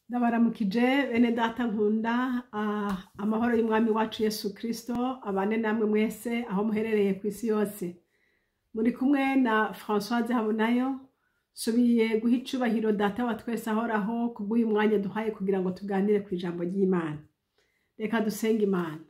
Ndabaramukije bene data nkunda, amahoro y'Umwami wacu Yesu Kristo abane namwe mwese aho muherereye ku isi yose. Muri kumwe na Françoise Habonayo. Subiye guha icubahiro Data wa twese ahoraho kubw'uyu mwanya duhaye kugira ngo tuganire ku ijambo ry'Imana. Reka dusenge Imana.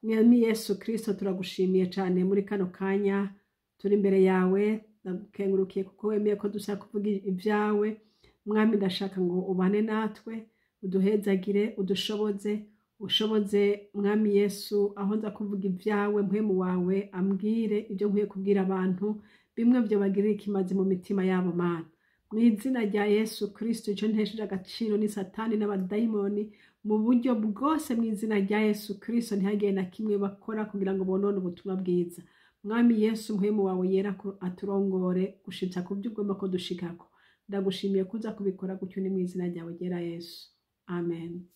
Mwami Yesu Kristo, turagushimiye cyane muri kano kanya turi imbere yawe. Ndagukengurukiye kuko wemeye ko dushaka kuvuga ibyawe. Mwami, ndashaka ngo ubane natwe, uduhezagire, udushoboze, ushoboze Mwami Yesu aho nza kuvuga ibyawe, Mpwemu wawe ambwire ibyo nkwiye kubwira abantu, bimwe byo bagirira ikimazi mu mitima yabo. Mana, mu izina rya Yesu Kristo, icyo ntesheje agaciro ni Satani n'abadayimoni mu buryo bwose. Mu izina rya Yesu Kristo, ntihagire na kimwe bakora kugira ngo bonone ubutumwa bwiza. Mwami Yesu, Mpwemu wawe yera aturongore gushitsa ku byo ugomba ko dushikako. Ndagushimiye kuza kubikora gutyo, ni mu izina ryawe ryera Yesu, amen.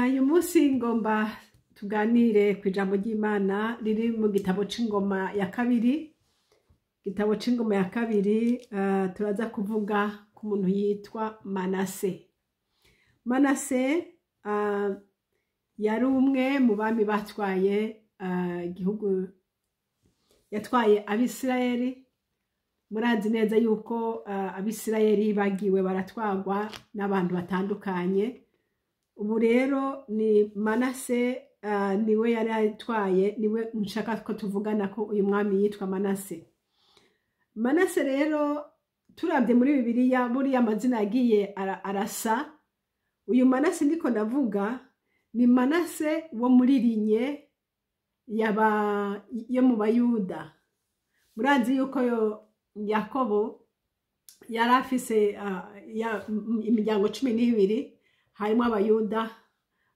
Uyu munsi ngomba tuganire ku ijambo ry'Imana riri mu gitabo c'Ingoma ya Kabiri. Igitabo c'Ingoma ya Kabiri, turaza kuvuga ku muntu yitwa Manase. Manase yari umwe mu bami batwaye igihugu, yatwaye Abisirayeli. Murazi neza yuko Abisirayeli bagiwe baratwagwa n'abantu batandukanye. Ubu rero ni Manase, niwe yari atwaye, niwe nshaka ko tuvugana ko uyu mwami yitwa Manase. Manase rero, turabye muri Bibiliya, buriya amazina yagiye arasa. Uyu Manase ndiko ndavuga ni Manase wo muri lignée yaba yo mu Bayuda. Murazi yuko yo Yakobo yari afise imiryango 12, harimo Abayuda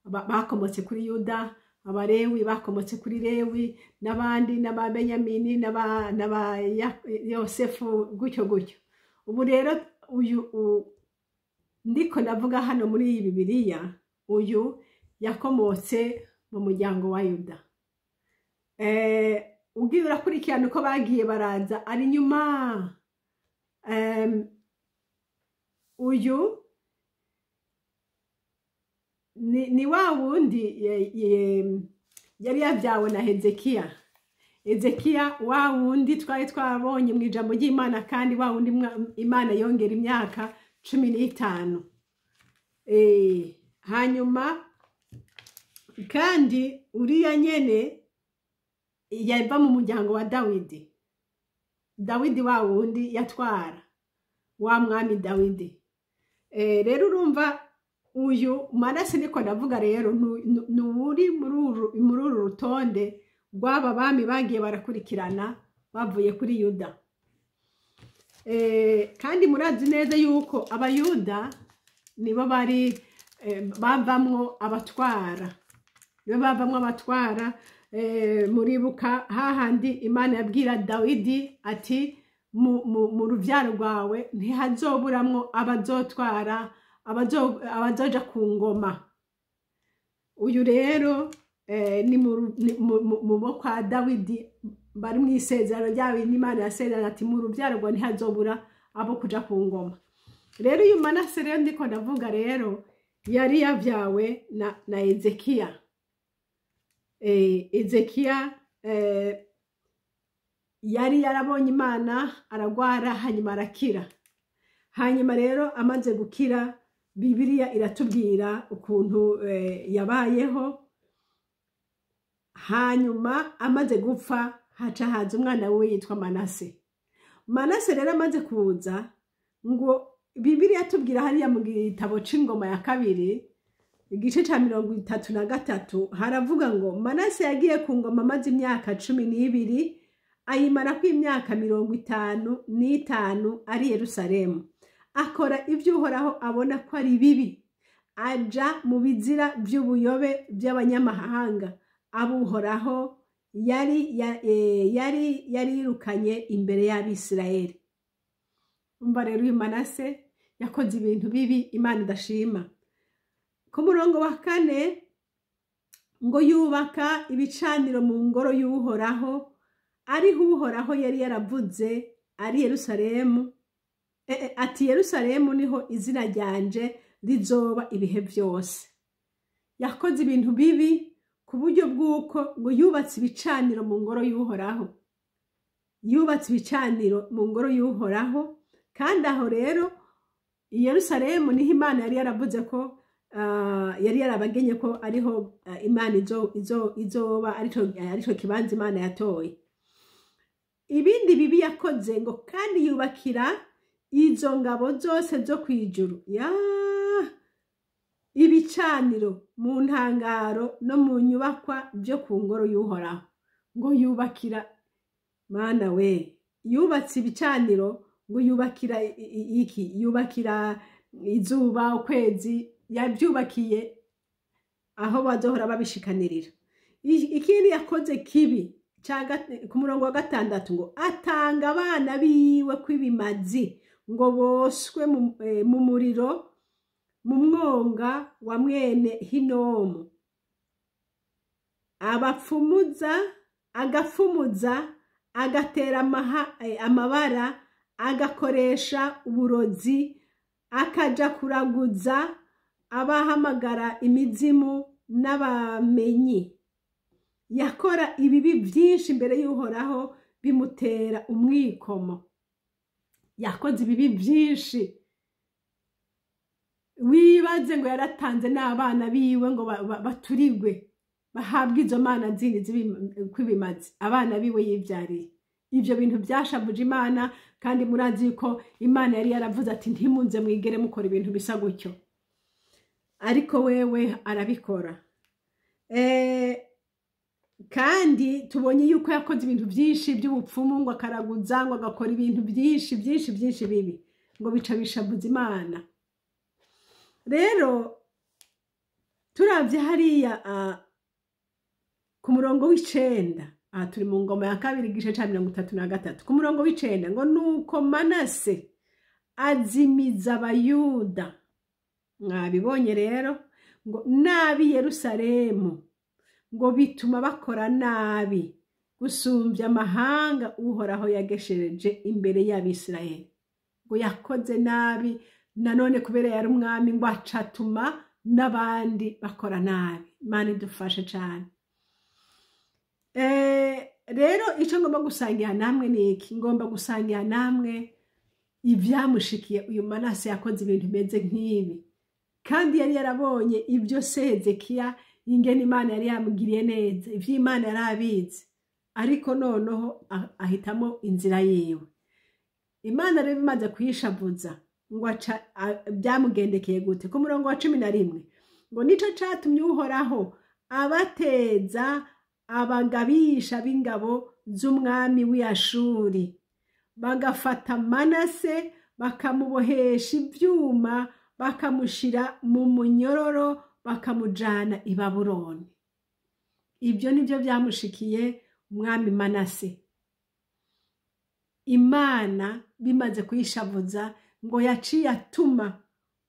bakomotse kuri Yuda, Abarewi bakomotse kuri Lewi, n'abandi, n'Ababenyamini, n'aba Yosefu, gutyo gutyo. Ubu rero uyu ndiko ndavuga hano muri iyi Bibiliya, uyu yakomotse mu muryango wa Yuda. Ugiye urakurikirana uko bagiye baraza ari nyuma, uyu ni wa wundi yari yabyawe na Hezekiya. Hezekiya wa wundi twari twabonye mu ijambo ry'Imana, kandi wa wundi Imana yongera imyaka 15. Hanyuma kandi uriya nyene yava mu muryango wa Dawidi, Dawidi wa wundi yatwara, wa mwami Dawidi. Rero urumva uyu Manase niko ndavuga rero ni uri muri uru rutonde rw'aba bami bagiye barakurikirana bavuye kuri Yuda. Kandi murazi neza yuko Abayuda nibo bari bavamwo abatwara, nibo bavamwo abatwara. Muribuka hahandi Imana yabwira Dawidi ati: "Mu ruvyaro rwawe ntihazoburamwo abazotwara, abazoja ku ngoma." Uyu rero ni mu bo kwa Dawidi, bari mu isezerano ryabo n'Imana yasezerana ati: "Mu ruvyaro rwawe ntihazobura abo kuja ku ngoma." Rero uyu Manase rero ndiko ndavuga rero yari yavyawe na Ezekiya. Ezekiya yari yarabonye Imana, aragwara, hanyuma arakira. Hanyuma rero amaze gukira, Bibiliya iratubwira ukuntu yabayeho. Hanyuma amaze gupfa, haca haza umwana we yitwa Manase. Manase rero amaze kuza, ngo Bibiliya tubwira hariya mu gitabo c'Ingoma ya Kabiri, igice ca 33, haravuga ngo Manase yagiye ku ngoma amaze imyaka 12, ayimarako imyaka 55 ari Yerusalemu. Akora ibyo Uhoraho abona ko ari bibi, aja mu bizira by'ubuyobe by'abanyamahanga abo Uhoraho yari yarirukanye imbere y'Abisirayeli. Umva rero, uyu Manase yakoze ibintu bibi Imana idashima. Ku murongo wa 4 ngo yubaka ibicaniro mu ngoro y'Uhoraho, ariho Uhoraho yari yaravuze ari Yerusalemu. Ati Yerusalemu niho izina ryanje rizoba ibihe byose. Yakoze ibintu bibi ku buryo bw'uko ngo yubatse ibicaniro mu ngoro y'Uhoraho, yubatse ibicaniro mu ngoro y'Uhoraho. Kandi aho rero i Yerusalemu niho Imana yari yaravuze ko yari yarabagenye ko ariho Imana izoba, arico kibanza Imana yatoye. Ibindi bibi yakoze, ngo kandi yubakira izo ngabo zose zo kwijuru ya ibicaniro mu ntangaro no mu nyubakwa byo ku ngoro y'Uhoraho. Ngo yubakira, Mana we, yubatse ibicaniro, ngo yubakira iki? Yubakira izuba, ukwezi, yabyubakiye aho bazohora babishikanirira. Ikindi yakoze kibi, ku murongo wa 6, ngo atanga abana biwe kw'ibimazi ngo boswe mu muriro mu mwonga wa mwene Hinomu, abapfumuza, agapfumuza, agatera amabara, agakoresha uburozi, akaja kuraguza abahamagara imizimu n'abamenyi. Yakora ibibi byinshi imbere y'Uhoraho, bimutera umwikomo. Yakoze ibibi byinshi, wibaze ngo yaratanze n'abana biwe ngo baturigwe, bahabwe izo mana zindi kw'ibimazi, abana biwe yibyariye. Ibyo bintu byashavuje Imana, kandi murazi ko Imana yari yaravuze ati ntimunze mwigere mukora ibintu bisa gutyo, ariko wewe arabikora. Kandi tubonye yuko yakoze ibintu byinshi by'ubupfumu, ngo akaraguza, ngo agakora ibintu byinshi byinshi byinshi bibi, ngo bica bishavuza Imana. Rero turavye hariya ku murongo w'9, aha turi mu Ngoma ya Kabiri igice ca 33, ku murongo w'9, ngo nuko Manase azimiza Abayuda. Mwabibonye rero, ngo nabi Yerusalemu, ngo bituma bakora nabi gusumbya amahanga Uhoraho yageshereje imbere y'Abisirayeli. Ngo yakoze nabi nanone kubera yari umwami, ngo acatuma n'abandi bakora nabi. Imana idufashe cyane. Rero icyo ngomba gusangira namwe ni iki? Ngomba gusangira namwe ibyamushikiye uyu Manase. Yakoze ibintu bimeze nk'ibi, kandi yari yarabonye ibyo se Hezekiya, ingene Imana yari yamugiriye neza, ivy'Imana yari abizi, ariko noneho ahitamo inzira yiwe. Imana rero imaze kuyishavuza, ngo aca byamugendekeye gute? Ku murongo wa 11, ngo nico catumye Uhoraho abateza abagabisha b'ingabo z'umwami w'Iyashuri, bagafata Manase bakamubohesha ivyuma, bakamushira mu munyororo, bakamujana i Babuloni. Ibyo nibyo byamushikiye umwami Manase. Imana bimaze kuyishavuza, ngo yaciye atuma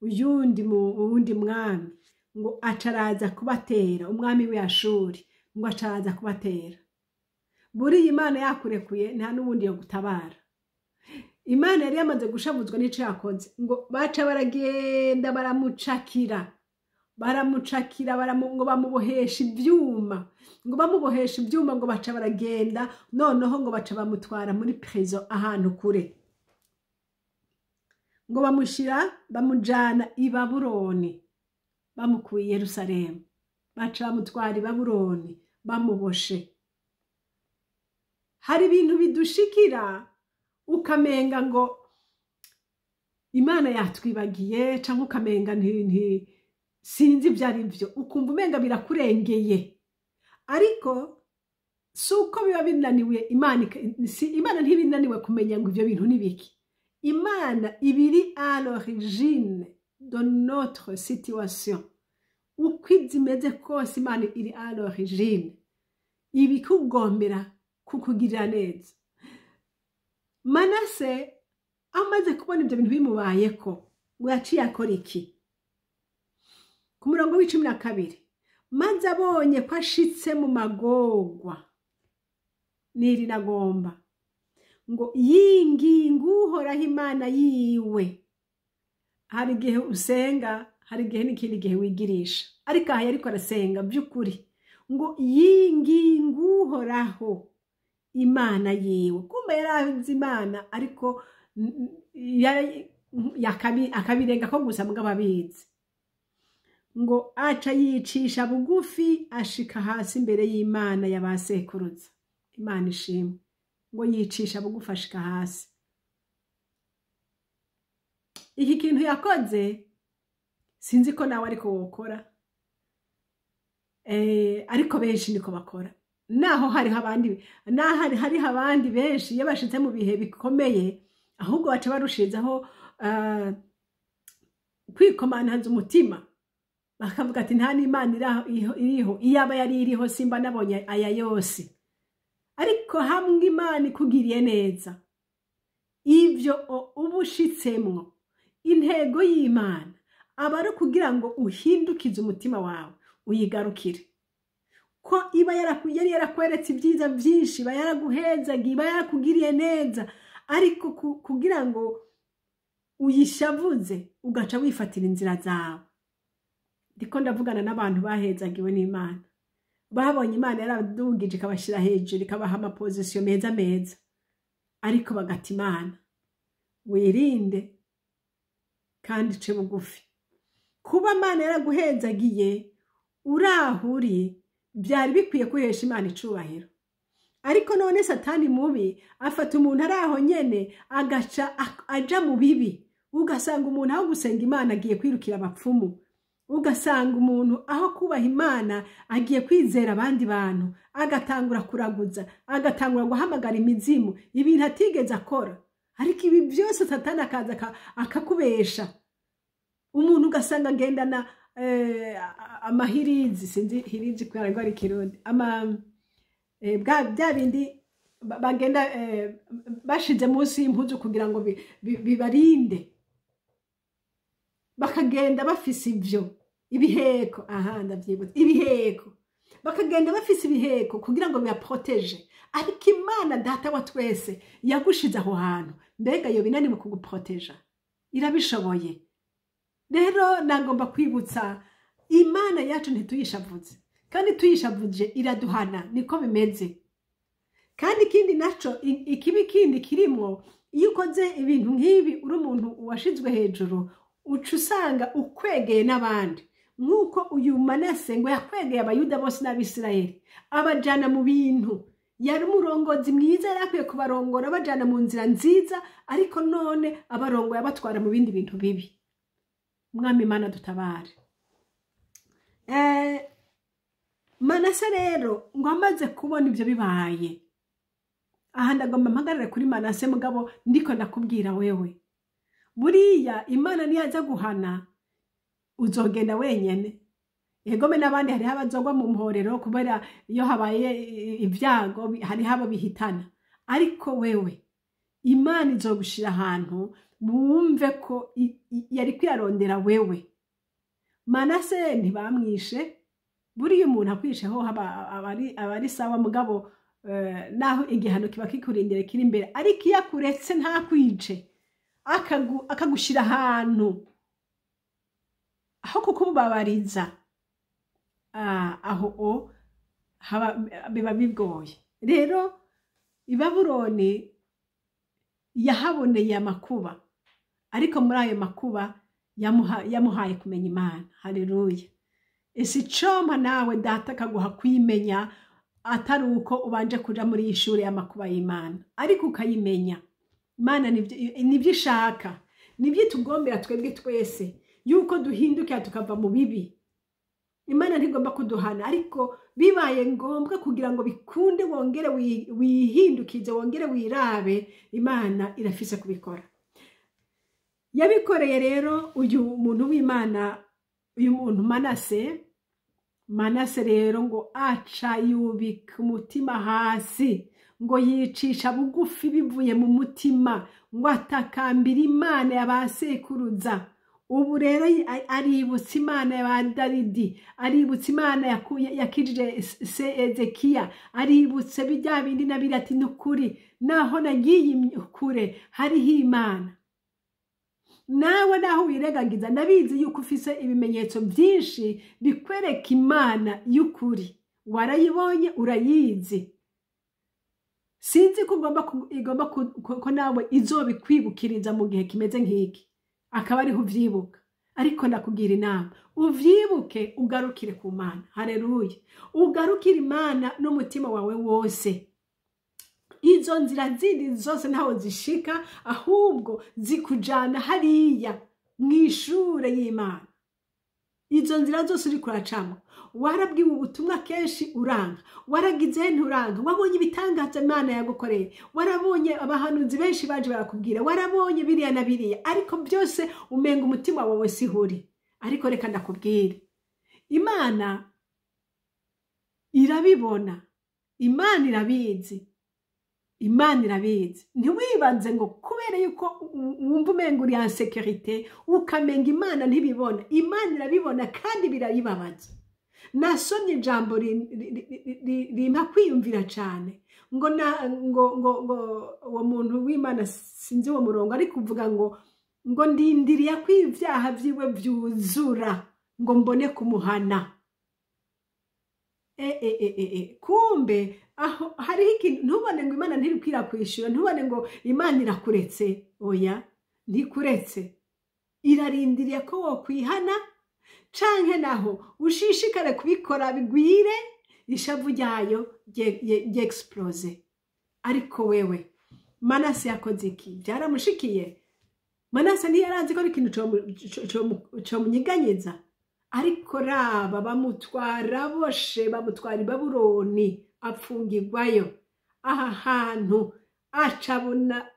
uyundi wundi mwami, ngo acaraza kubatera, umwami w'Ashuri, ngo acaraza kubatera. Buriya Imana yakurekuye, nta n'ubundi yo gutabara. Imana yari yamaze gushavuzwa n'ico yakoze, ngo baca baragenda baramucakira, baramucakira, ngo bamubohesha ivyuma, ngo bamubohesha ivyuma, ngo baca baragenda noneho ngo baca bamutwara muri prison ahantu kure, ngo bamushira, bamujana i Babuloni, bamukuye i Yerusalemu, baca bamutwara i Babuloni bamuboshe. Hari ibintu bidushikira ukamenga ngo Imana yatwibagiye, canke ukamenga nti sinzi ibyo ari byo, ukumva umenga birakurengeye, ariko si uko biba binaniwe Imana. Si Imana ntibinaniwe kumenya ngo ibyo bintu ni biki. Imana ibiri à l'origine de notre situation, uko zimeze kose, Imana iri à l'origine, ibikugombera kukugirira neza. Manase amaze kubona ibyo bintu bimubayeko, ngo yaciye akora iki? Ku murongo w'12, maze abonye ko ashitse mu magorwa, niri nagomba Ngo yinginga Uhoraho Imana yiwe. Hari igihe usenga, hari igihe n'ikindi gihe wigirisha, ariko aha yariko arasenga by'ukuri. Ngo yinginga Uhoraho Imana yiwe. Kumbe yari azi Imana, ariko akabirenga ko gusa, mugabo abizi. Ngo aca yicisha bugufi, ashika hasi imbere y'Imana y'abasekuruza. Imana ishimwe. Ngo yicisha bugufi, ashika hasi. Iki kintu yakoze sinzi ko nawe ariko wokora, ariko benshi niko bakora. Naho hariho abandi, naho hariho abandi benshi, iyo bashize mu bihe bikomeye ahubwo baca barushirizaho kwikomantaza umutima, bakavuga ati: "Nta n'Imana iriho, iyaba yari iriho simba nabonye aya yose." Ariko hamwe Imana ikugiriye neza, ibyo uba ushitsemwo, intego y'Imana aba ari ukugira ngo uhindukize umutima wawe uyigarukire, ko iba yari yarakweretse ibyiza byinshi, iba yaraguhezaga, iba yarakugiriye neza, ariko kugira ngo uyishavuze ugaca wifatira inzira zawe. Ndiko ndavugana n'abantu bahezagiwe n'Imana, babonye Imana yaradugije, ikabashyira hejuru, ikabaha ama position meza meza, ariko bagata Imana. Wirinde kandi uce bugufi. Kuba Imana yaraguhezagiye uri aho uri, byari bikwiye guhesha Imana icubahiro, ariko none Satani mubi afata umuntu ari aho nyene, agaca aja mu bibi. Ugasanga umuntu aho gusenga Imana agiye kwirukira abapfumu, ugasanga umuntu aho kubaha Imana agiye kwizera abandi bantu, agatangura kuraguza, agatangura guhamagara imizimu, ibintu atigeze akora. Ariko ibi byose Satani akaza akakubesha. Umuntu ugasanga agendana amahirizi, sinzi hirizi kubera ko ari Kirundi, ama bya bindi bagenda bashize munsi y'impuzu kugira ngo bibarinde, bakagenda bafise ivyo ibiheko. Aha ndavyibutse, ibiheko. Bakagenda bafise ibiheko kugira ngo bibaproteje. Ariko Imana Data wa twese yagushize aho hantu, mbega yo binaniwe kuguproteja? Irabishoboye. Rero nagomba kwibutsa, Imana yacu ntituyishavuze, kandi tuyishavuje iraduhana, niko bimeze. Kandi ikindi naco, ikibi kindi kirimwo, iyo ukoze ibintu nk'ibi uri umuntu washizwe hejuru, uca usanga ukwegeye n'abandi, nk'uko uyu Manase ngo yakwegeye Abayuda bose n'Abisirayeli, abajana mu bintu. Yari umurongozi mwiza, yari akwiye kubarongora abajana mu nzira nziza, ariko none abarongoye abatwara mu bindi bintu bibi. Mwami Imana dutabare. Manase rero ngo amaze kubona ibyo bibaye, aha ndagomba mpagarare kuri Manase, mugabo ndiko ndakubwira wewe, buriya Imana niyaza guhana uzogenda wenyene. Egome n'abandi hariho abazogwa mu mporero, kubera iyo habaye ibyago hariho abo bihitana, ariko wewe Imana izogushira ahantu bumve ko yari kwirarondera wewe. Manase ntibamwishe. Buriya umuntu akwisheho aba ari sawa, mugabo naho igihano kiba kikurindira kiri imbere. Ariko iyo akuretse ntakwice, akagushira ahantu aho kukubabariza, aho o biba bigoye. Rero i Babuloni yahaboneye amakuba, ariko muri ayo makuba yamuhaye kumenya Imana. Haleluya! Ese icompa nawe Data akaguha kwimenya, atari uko ubanje kuja muri iyi shuri y'amakuba y'Imana, ariko ukayimenya Imana? Nibyo ishaka, nibyo itugombera twebwe twese, yuko duhindukira tukava mu bibi. Imana ntigomba kuduhana, ariko bibaye ngombwa kugira ngo bikunde wongere wihindukize, wongere wirabe, Imana irafise kubikora. Yabikoreye rero uyu muntu w'Imana, uyu muntu Manase. Manase rero ngo aca yubika umutima hasi, ngo yicisha bugufi bivuye mu mutima, ngo atakambira Imana y'abasekuruza. Ubu rero aributsa Imana ya Dawidi, aributsa Imana yakijije se Ezekiya, aributse bya bindi na biri, ati nukuri naho nagiye kure hariho Imana. Nawe naho wiregagiza, ndabizi yuko ufise ibimenyetso byinshi bikwereka Imana y'ukuri, warayibonye, urayizi. Sinzi ko igomba ko nawe izobikwibukiriza mu gihe kimeze nk'iki, akaba ariho uvyibuka. Ariko ndakugira inama, uvyibuke, ugarukire ku Mana. Haleluya! Ugarukire Imana n'umutima wawe wose. Izo nzira zindi zose ntaho zishika, ahubwo zikujana hariya mw'ishure y'Imana. Izo nzira zose uriko uracamwo, warabwiwe ubutumwa kenshi uranga, waragize nturanga, wabonye ibitangaza Imana yagukoreye, warabonye abahanuzi benshi baje barakubwira, warabonye biriya na biriya, ariko byose umenga umutima wawe sihuri. Ariko reka ndakubwire, Imana irabibona, Imana irabizi, Imana irabizi. Ntiwibanze ngo kubera yuko wumva umenga uri en sécurité, ukamenga Imana ntibibona. Imana irabibona kandi birayibabaza. Nasomye ijambo rimpa kwiyumvira cyane, ngo na ngo ngo ngo uwo muntu w'Imana, sinzi uwo murongo, ariko uvuga ngo ndindiriye ko ibyaha byiwe byuzura ngo mbone kumuhana. E, e, e, e, e. Kumbe aho hariho ikintu. Ntubone ngo Imana ntirikwira kwishyura, ntubone ngo Imana irakuretse. Oya, ntikuretse, irarindiriye ko wokwihana, canke naho ushishikare kubikora bigwire, ishavu ryayo ryexplose. Ariko wewe, Manase yakoze iki? Byaramushikiye. Manase ntiyarazi ko ari ikintu comunyeganyeza. Ariko raba, bamutwara boshe, bamutwara i Babuloni, apfungirwayo. Aha hantu acabona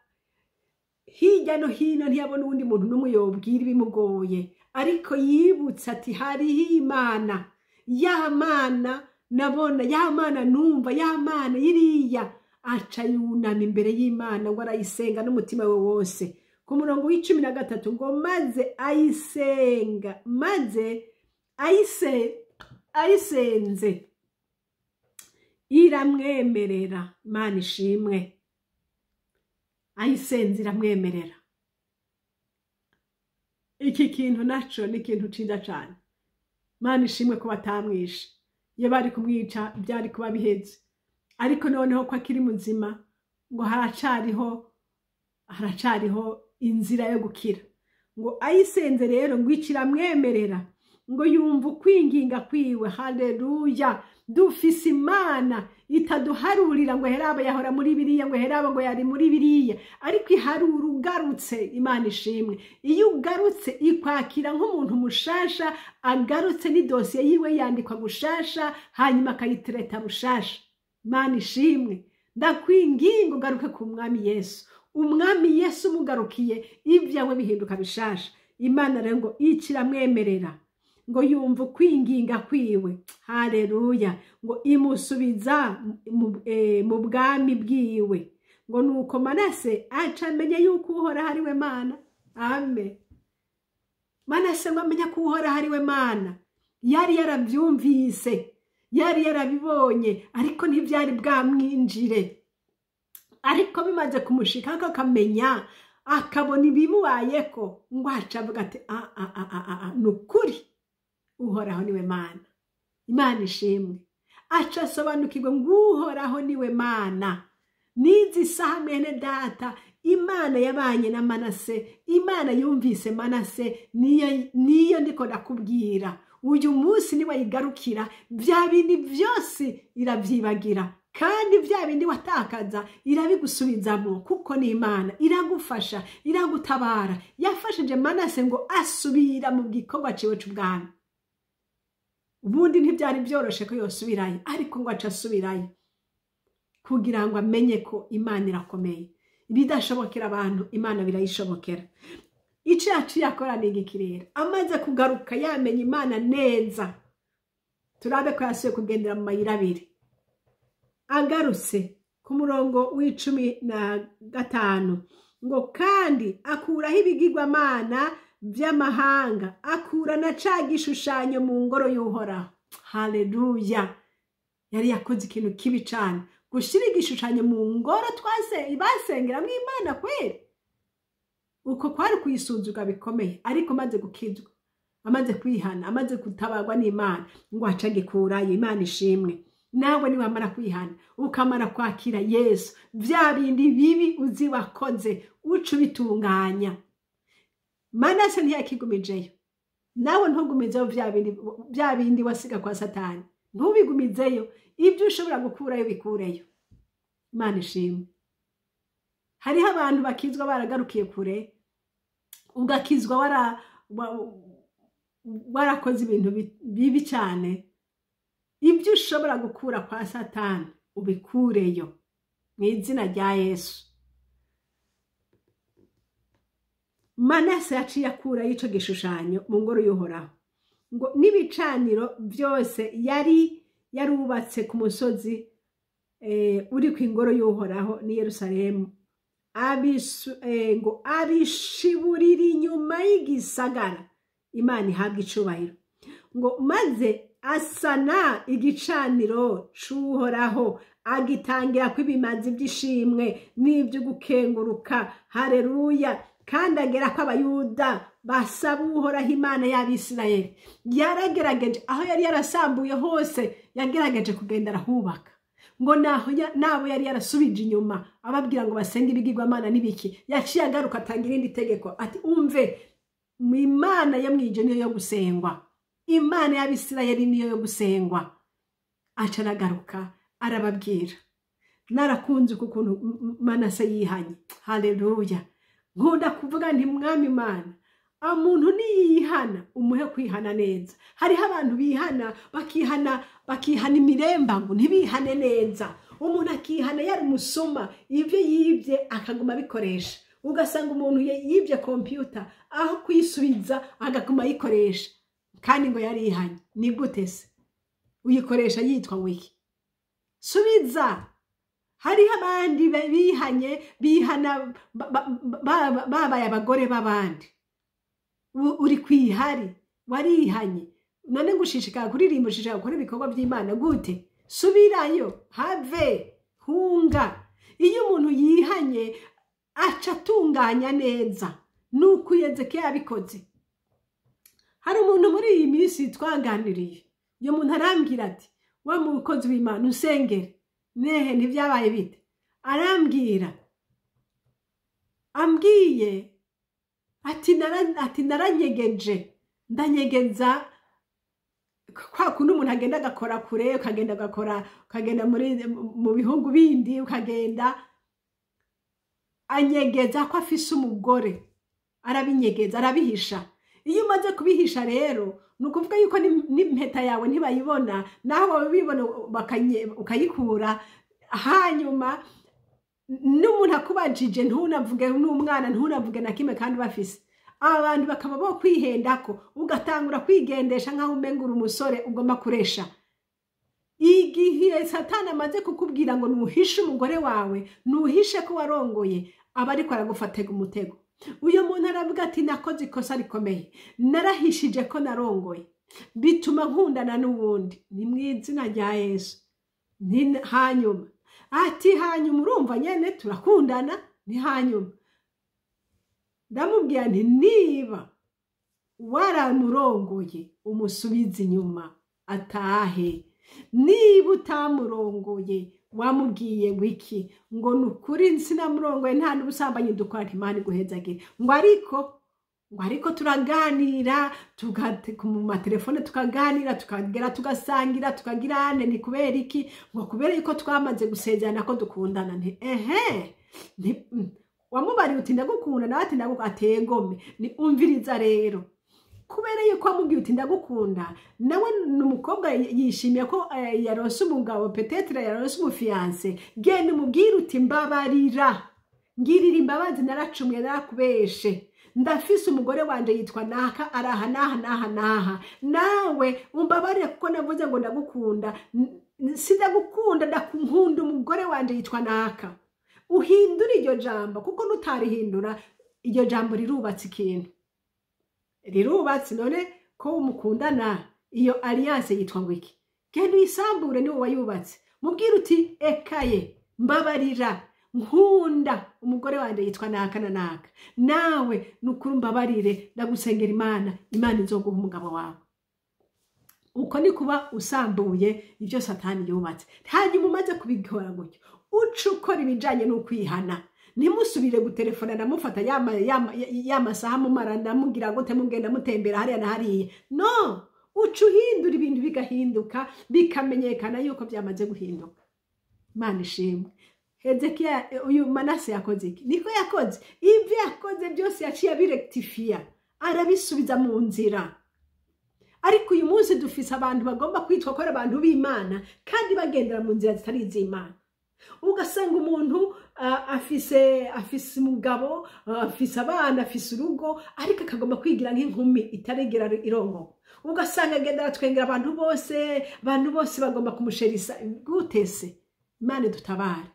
hirya no hino, ntiyabona uwundi muntu n'umwe yobwira ibimugoye. Ariko yibutse ati hariho Imana, ya Mana nabona, ya Mana numva, ya Mana iriya. Aca yunama imbere y'Imana, ngo arayisenga n'umutima we wose. Ku murongo wa 13 ngo maze ayisenga, maze ayisenze iramwemerera. Imana ishimwe! Ayisenze iramwemerera. Iki kintu naco ni ikintu ciza cane. Imana ishimwe ko batamwishe. Iyo bari kumwica byari kuba biheze. Ariko noneho ko akiri muzima, ngo haracariho inzira yo gukira. Ngo ayisenze rero, ngo ikiramwemerera, ngo yumva ukwinginga kwiwe. Haleluya! Dufise Imana itaduharurira ngo heraba yahora muri biriya, ngo heraba ngo yari muri biriya, ariko iharura ugarutse. Imana ishimwe! Iyo ugarutse ikwakira nk'umuntu mushasha agarutse, ni dosiye yiwe yandikwa gushasha, hanyuma akayitreta bushasha. Imana ishimwe! Ndakwinginga ugaruke ku Mwami Yesu. Umwami Yesu umugarukiye, ibyawe bihinduka bishasha. Imana rero ngo ikiramwemerera, ngo yumva ukwinginga kwiwe. Haleluya! Ngo imusubiza mu bwami bwiwe. Ngo nuko Manase aca amenya yuko Uhoraho ari we Mana. Ame Manase ngo amenya ko Uhoraho ari we Mana. Yari yarabyumvise, yari yarabibonye, ariko ntibyari bwamwinjire. Ariko bimaze kumushika akamenya, akabona ibimubayeko, ngo aca avuga ati a a a a a, ni ukuri Uhoraho niwe Mana. Imana ishimwe! Aca asobanukirwe ngo Uhoraho niwe Mana. N'izi saha, mwene data, Imana yabanye na Manase, Imana yumvise Manase, niyo ndiko ndakubwira uyu munsi. Niwayigarukira, bya bindi byose irabyibagira, kandi bya bindi watakaza irabigusubizamo, kuko ni Imana iragufasha, iragutabara. Yafashije Manase ngo asubira mu gikorwa ciwe c'ubwami. Ubundi ntibyari byoroshe ko yosubirayo, ariko ngo aca asubirayo kugira ngo amenye ko Imana irakomeye. Ibidashobokera abantu, Imana birayishobokera. Icyo yaciye akora ni igiki rero? Amaze kugaruka, yamenya Imana neza, turabe ko yasubiye kugendera mu mayira abiri. Agarutse ku murongo wa 15 ngo kandi akuraho ibigirwamana. by'amahanga, akura na ca gishushanyo mu ngoro y'Uhoraho. Haleluya! Yari yakoze ikintu kibi cane, gushira igishushanyo mu ngoro twase basengeramwo Imana kweri. Uko kwari kuyisuzuga bikomeye. Ariko amaze gukizwa, amaze kwihana, amaze gutabarwa n'Imana, ngo aca agikurayo. Imana ishimwe. Nawe niwamara kwihana, ukamara kwakira Yesu, vya bindi bibi uzi wakoze uca ubitunganya. Manase ntiyakigumijeyo. Nawe ntugumizeyo vya bindi wasiga kwa Satani, ntubigumizeyo. Ibyo ushobora gukurayo bikureyo. Imana ishimwe. Hariho abantu bakizwa baragarukiye kure, ugakizwa warakoze ibintu bibi cyane. Ibyo ushobora gukura kwa Satani ubikureyo mu izina rya Yesu. Manase yaciye akura y'ico gishushanyo mu ngoro y'Uhoraho, ngo n'ibicaniro byose yari yarubatse ku musozi uri ku ingoro y'Uhoraho ni Yerusalemu, ngo abishiburira inyuma y'igisagara. Imana ihabwa icubahiro. Ngo maze asana igicaniro c'Uhoraho, agitangira kw'ibimazi by'ishimwe n'ibyo gukenguruka. Haleluya! Kandi agera ko Abayuda basaba Uhoraho Imana y'Abisirayeli. Yaragerageje aho yari yarasambuye hose, yagerageje kugenda arahubaka. Ngo naho nabo yari yarasubije inyuma ababwira ngo basenge ibigirwamana n'ibiki, yaciye agaruka atanga irindi tegeko ati umve, Imana yo mw'ijuru niyo yo gusengwa, Imana y'Abisirayeli niyo yo gusengwa. Aca aragaruka arababwira. Narakunze ukuntu Manase yihanye. Haleluya! Nkunda kuvuga nti Mwami Imana, umuntu niyihana umuhe kwihana neza. Hariho abantu bihana bakihana bakihana imiremba ngo ntibihane neza. Umuntu akihana yari umusuma, ibyo yibye akaguma abikoresha. Ugasanga umuntu yibye kompiyuta, aho kuyisubiza agaguma ayikoresha, kandi ngo yarihanye. Ni gute se uyikoresha yitwa wiki? Subiza. Hariho abandi bihanye bihana babaye abagore b'abandi. Uri kwihari warihanye, none ngushishikara kuririmba, ushishikara gukora ibikorwa by'Imana gute? Subirayo, have hunga. Iyo umuntu yihanye aca atunganya neza, nuko Hezekiya yabikoze. Hari umuntu muri iyi minsi twaganiriye, uyo muntu arambwira ati wa mukozi w'Imana usengere nehe ntivyabaye bite? Arambwira, ambwiye ati naranyegeje, ndanyegeza kwa kundi umuntu agenda agakora kure, ukagenda agakora, ukagenda mu bihugu bindi, ukagenda anyegeza ko afise umugore, arabinyegeza, arabihisha. Iyo umaze kubihisha rero, ni ukuvuga yuko n'impeta yawe ntibayibona, naho babibona ukayikura. Hanyuma n'umuntu akubajije ntunavuge, n'umwana ntunavuge na kimwe kandi bafise. Abantu bakaba bo kwihendako, ugatangura kwigendesha nkaho umenga uri umusore ugomba kuresha. Igihe Satani amaze kukubwira ngo nuhishe umugore wawe, nuhishe ko warongoye, aba ariko aragufatega umutego. Uyo muntu aravuga ati nakoze ikosa rikomeye, narahishije ko narongoye, bituma nkundana n'uwundi. Ni mu izina rya Yesu. Ni hanyuma ati hanyuma urumva nyene turakundana, ni hanyuma ndamubwira nti niba waramurongoye umusubize inyuma atahe, niba utamurongoye wamubwiye wiki ngo nukuri sinamurongoye nta n'ubusambanyi dukora, Imana iguhezagire. Ngo ariko turaganira, mu matelefone tukaganira, tukagera tugasangira, tukagirane. Ni kubera iki? Ngo kubera yuko twamaze gusezerana ko dukundana. Nti ehe, wamubariye uti ndagukunda, nawe ati ndagukunda, ategome. Ni umviriza rero, kubera yuko wamubwiye uti ndagukunda, nawe ni umukobwa yishimiye ko yaronse umugabo, petetre yaronse umufiance, genda umubwire uti mbabarira, ngirira imbabazi, naracumuye, narakubeshe, ndafise umugore wanje yitwa naka, araha naha naha naha, nawe umbabarire kuko navuze ngo ndagukunda, sindagukunda, ndakunkunda umugore wanje yitwa naka. Uhindura iryo jambo, kuko nutarihindura iryo jambo rirubatse ikintu. Rirubatse none ko mukundana, iyo alliance yitwa ngo iki? Genda uyisambure, niwe wayubatse. Mubwire uti: "Ekaye, mbabarira, nkunda umugore wanjye yitwa naka na naka, nawe nukuri mbabarire, ndagusengera Imana, Imana izoguha umugabo wawe." Uko ni kuba usambuye ibyo Satani yubatse. Hanyuma umaze kubikora gutyo, uca ukora ibijyanye n'ukwihana. Ntimusubire gutelefona namufata ya masaha mumarana, mugira gute, mugenda mutembera hariya na hariya. No uca uhindura ibintu, bigahinduka, bikamenyekana yuko byamaze guhinduka. Imana ishimwe. Hezekiya, uyu Manase yakoze iki? Niko yakoze. Ibyo yakoze byose yaciye abirectifiya, arabisubiza mu nzira. Ariko uyu munsi dufise abantu bagomba kwitwa ko ari abantu b'Imana kandi bagendera mu nzira zitari iz'Imana. Ugasanga umuntu afise umugabo, afise abana, afise urugo, ariko akagomba kwigira nk'inkumi itarigera irongoka. Ugasanga agenda aratwengera abantu bose, abantu bose bagomba kumusherisa. Gutese? Imana idutabare.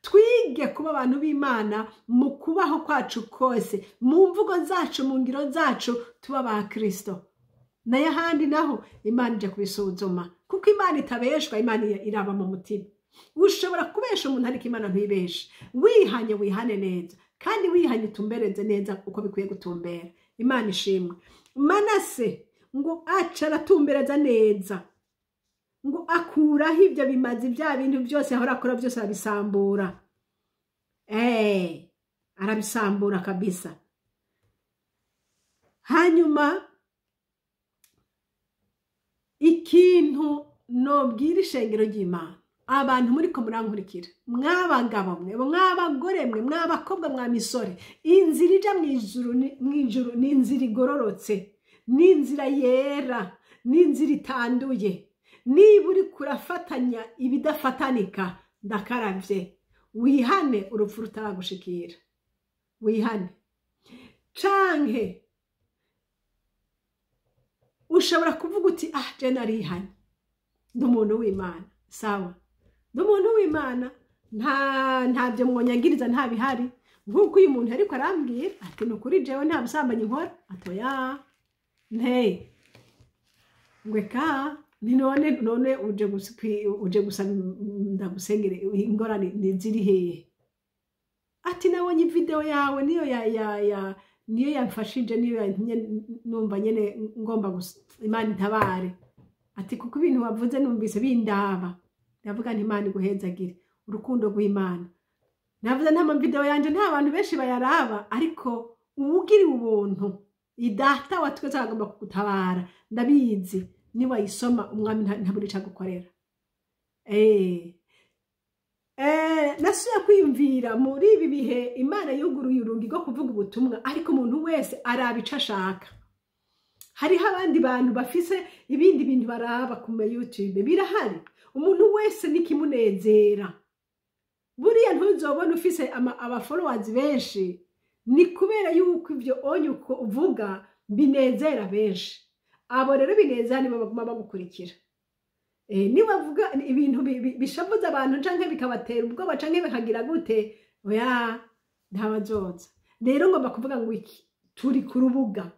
Twige kuba abantu b'Imana mu kubaho kwacu kose, mu mvugo zacu, mu ngiro zacu, tuba ba Kristo. Nayo ahandi naho Imana ijya kubisuzuma, kuko Imana itabeshwa. Imana iraba mu mutima. Ushobora kubesha umuntu, ariko Imana ntibeshe. Wihanye, wihane neza, kandi wihanye utumbereze neza uko bikwiye gutumbera. Imana ishimwe. Manase ngo aca aratumbereza neza, ngo akuraho ibyo bimazi, bya bintu byose ahora akora byose arabisambura, arabisambura kabisa. Hanyuma ikintu nobwira ishengero ry'Imana, abantu muri ko murankurikira, mw'abagabo mwe, mw'abagore mwe, mw'abakobwa, mwa misore, inzira ija mu ijuru ni inzira igororotse, ni inzira yera, ni inzira itanduye. Niba uri kurafatanya ibidafatanika, ndakaravye, wihane urupfu rutaragushikira, wihane. Canke ushobora kuvuga uti: "Ah, je narihanye, ndi umuntu w'Imana." Sawa, ndi umuntu w'Imana, ntabyo mwonyagiriza, nta bihari. Nk'uko uyu muntu ariko arambwira ati: "Ni ukuri jewe nta busambanyi nkora." Atoya nteye ngweka ni none uje gusa ndagusengere, ingorane ni ziri hehe? Ati: "Nabonye video yawe, niyo ya ya ya niyo yamfashije, niyo yantumye numva nyene ngomba Imana intabare." Ati: "Kuko ibintu wavuze numvise bindaba." Ndavuga nti: "Imana iguhezagire, urukundo rw'Imana." Navuze nta video yanje nta bantu benshi bayaraba, ariko uwugiriwe ubuntu, idata wa twese agomba kugutabara. Ndabizi niwayisoma, Umwami ntabura ico agukorera. Nasubiye kwiyumvira muri ibi bihe Imana yuguruye urugi rwo kuvuga ubutumwa, ariko umuntu wese araba ico ashaka. Hariho abandi bantu bafise ibindi bintu baraba ku ma YouTube, birahari. Umuntu wese n'ikimunezera. Buriya ntuzobona ufise aba followers benshi, ni kubera yuko ivyo onye uko uvuga binezera benshi. Abo rero binezera nibo baguma bagukurikira. Niba avuga ibintu bishavuza abantu canke bikabatera ubwoba canke bikagira gute, oya, ntabazoza. Rero ngomba kuvuga ngo iki: turi ku rubuga,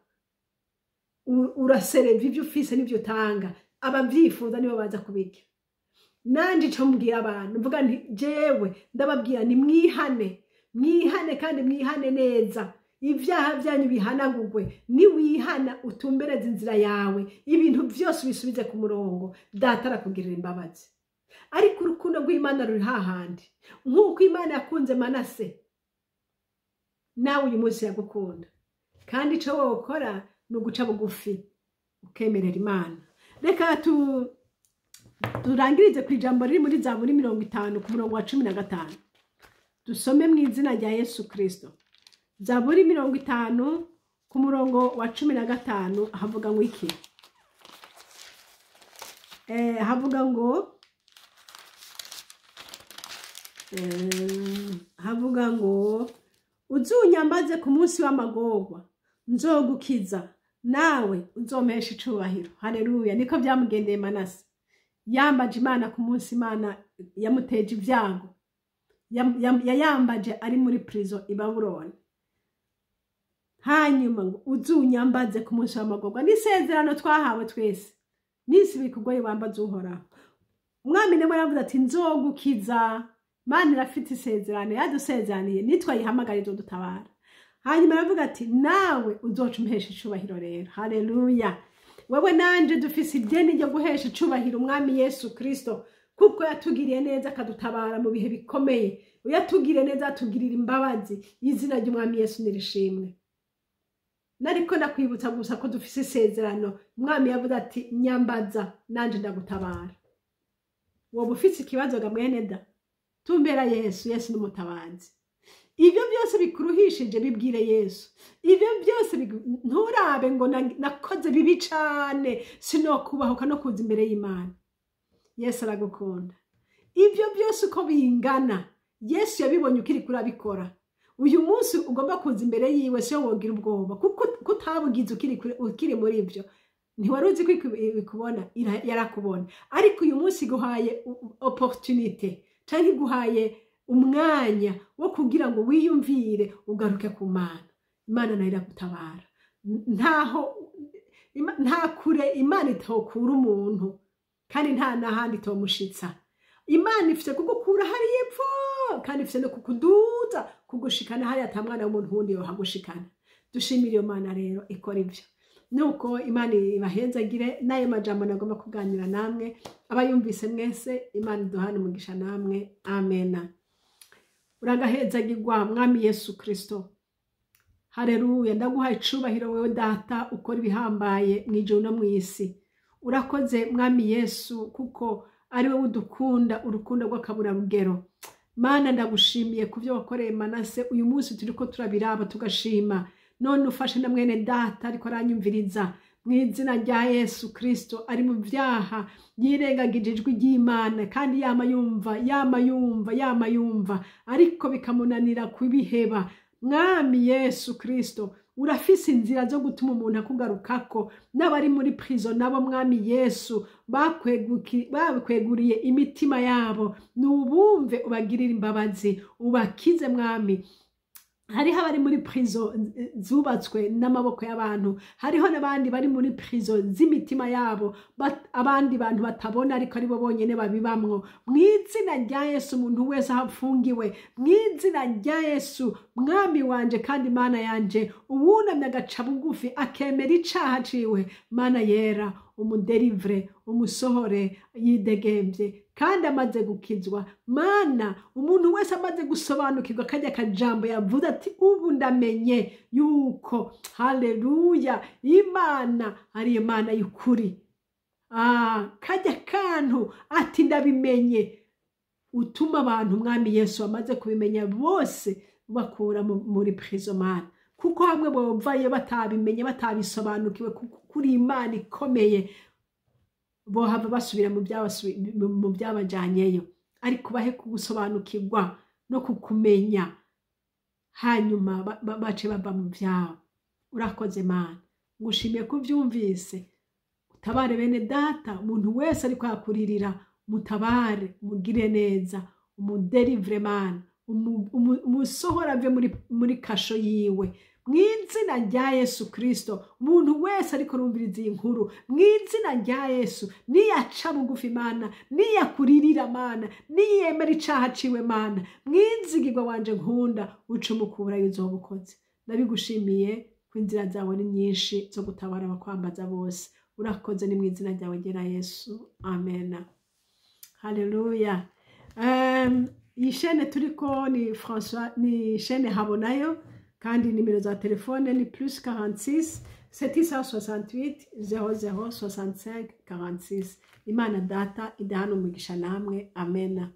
urasereva ivyo ufise n'ivyo utanga, abavyifuza nibo baza kubirya. Nanje ico mbwira abantu, mvuga nti jewe ndababwira ni mwihane, mwihane kandi mwihane neza, ibyaha byanyu bihanagurwe. Niwihana, utumbereze inzira yawe, ibintu byose ubisubize ku murongo, Data arakugirira imbabazi. Ariko urukundo rw'Imana ruri hahandi. Nk'uko Imana yakunze Manase, nawe uyu munsi yagukunda. Kandi icyo wowe ukora ni uguca bugufi, ukemerera Imana. Reka turangirize ku ijambo riri muri Zaburi 50 ku murongo wa 15. Dusome mu izina rya Yesu Kirisito. Zaburi 50 ku murongo wa 15 havuga ngo iki? Havuga ngo: "Uzunyambaze ku munsi w'amagorwa, nzogukiza, nawe uzompesha icubahiro." Haleluya! Niko byamugendeye Manase. Yambaje Imana ku munsi Imana yamuteje ibyago. Yayambaje ari muri prison i Babuloni. Hanyuma ngo uzunyambaze ku munsi w'amagorwa. N'isezerano twahawe twese, minsi bikugoye wambaze Uhoraho. Umwami niwe yaravuze ati nzogukiza. Mana irafite isezerano yadusezeraniye, nitwayihamagara izodutabara. Hanyuma aravuga ati nawe uzoca umuhesha icubahiro. Rero haleluya, wewe nanje dufise ideni ryo guhesha icubahiro Umwami Yesu Kristo, kuko yatugiriye neza akadutabara mu bihe bikomeye. Yatugiriye neza, atugirira imbabazi. Izina ry'Umwami Yesu nirishimwe. Nariko ndakwibutsa gusa ko dufise isezerano. Umwami yavuze ati nyambaza nanje ndagutabara. Woba ufise ikibazo ga mwene da, tumbera Yesu. Yesu n'umutabazi. Ibyo byose bikuruhishije bibwire Yesu. Ibyo byose nturabe ngo nakoze bibi cane, sinokubahuka no kuza imbere y'Imana. Yesu aragukunda. Ibyo byose uko bingana, Yesu yabibonye ukiri kurabikora. Uyu munsi ugomba kuza imbere yiwe, siyo wogira ubwoba kuko kutabugize ukiri muri ibyo. Ntiwari uzi ko ikubona, yarakubona. Ariko uyu munsi iguhaye opportunité, canke iguhaye umwanya wo kugira ngo wiyumvire ugaruke ku Mana. Imana nayo iragutabara. Ntaho nta kure Imana itokura umuntu, kandi nta n'ahandi itomushitsa. Imana ifite kugukura hariya epfo, kandi ifite no kukuduza, kugushikana hariya ata mwana w'umuntu wundi yohagushikana. Dushimire iyo Mana rero ikora ibyo. Nuko Imana ibahezagire. N'ayo majambo nagomba kuganira namwe, abayumvise mwese, Imana iduhane umugisha namwe. Amena. Uragahezagirwa Mwami Yesu Kristo. Haleluya, ndaguha icubahiro wewe Data ukora ibihambaye mu ijuru no mu isi. Urakoze Mwami Yesu, kuko ari wowe udukunda urukundo rw'akaburarugero. Mana, ndagushimiye ku byo wakoreye Manase. Uyu munsi turiko turabiraba tugashima. None ufashe na mwene data ariko aranyumviriza, mu izina rya Yesu Kristo. Ari mu byaha, yirengagije ijwi ry'Imana, kandi yama yumva, yama yumva, yama yumva, ariko bikamunanira kubiheba. Mwami Yesu Kristo, urafise inzira zo gutuma umuntu akugarukako. N'abari muri prison nabo, Mwami Yesu, bakweguriye imitima yabo, nubumve, ubagirire imbabazi, ubakize Mwami. Hariho abari muri prison zubatswe n'amaboko y'abantu, hariho n'abandi bari muri prison z'imitima yabo, abandi bantu batabona ariko aribo bonyene babibamwo. Mu izina rya Yesu, umuntu wese aho afungiwe, mu izina rya Yesu, Mwami wanje kandi Mana yanje, uwunamye agaca bugufi akemera icaha ciwe, Mana yera, umudelivre, umusohore yidegembye kandi amaze gukizwa. Mana, umuntu wese amaze gusobanukirwa kajya kajambo yavuze ati ubu ndamenye yuko, haleluya, Imana ari Imana y'ukuri. Kajya kantu ati ndabimenye, utuma abantu, Mwami Yesu, bamaze kubimenya bose bakura muri prison, Mana, kuko hamwe bovayo batabimenye, batabisobanukiwe kuri Imana ikomeye, bohava basubira mu byabajyanyeyo. Ariko bahe kugusobanukirwa no kukumenya, hanyuma bace bava mu byabo. Urakoze Mana, ngushimiye ko ubyumvise. Utabare bene data, umuntu wese ariko yakuririra, mutabare, umugire neza, umudelivre Mana, umusohora ave muri kasho yiwe, mu izina rya Yesu Kristo. Umuntu wese ariko rumviriza iyi nkuru, mu izina rya Yesu, niyaca bugufi Mana, niyakuririra Mana, niyemera icaha ciwe Mana, mwizigirwa wanje nkunda, uca umukura uzoba ukoze. Ndabigushimiye ko inzira zawe ni nyinshi zo gutabara abakwambaza bose. Urakoze, ni mu izina ryawe ryera Yesu, amena. Haleluya. Iyi shene turiko ni François, ni shene Habonayo, kandi nimero za telefone ni +46 768 00 65 46. Imana Data idahana umugisha namwe. Amena.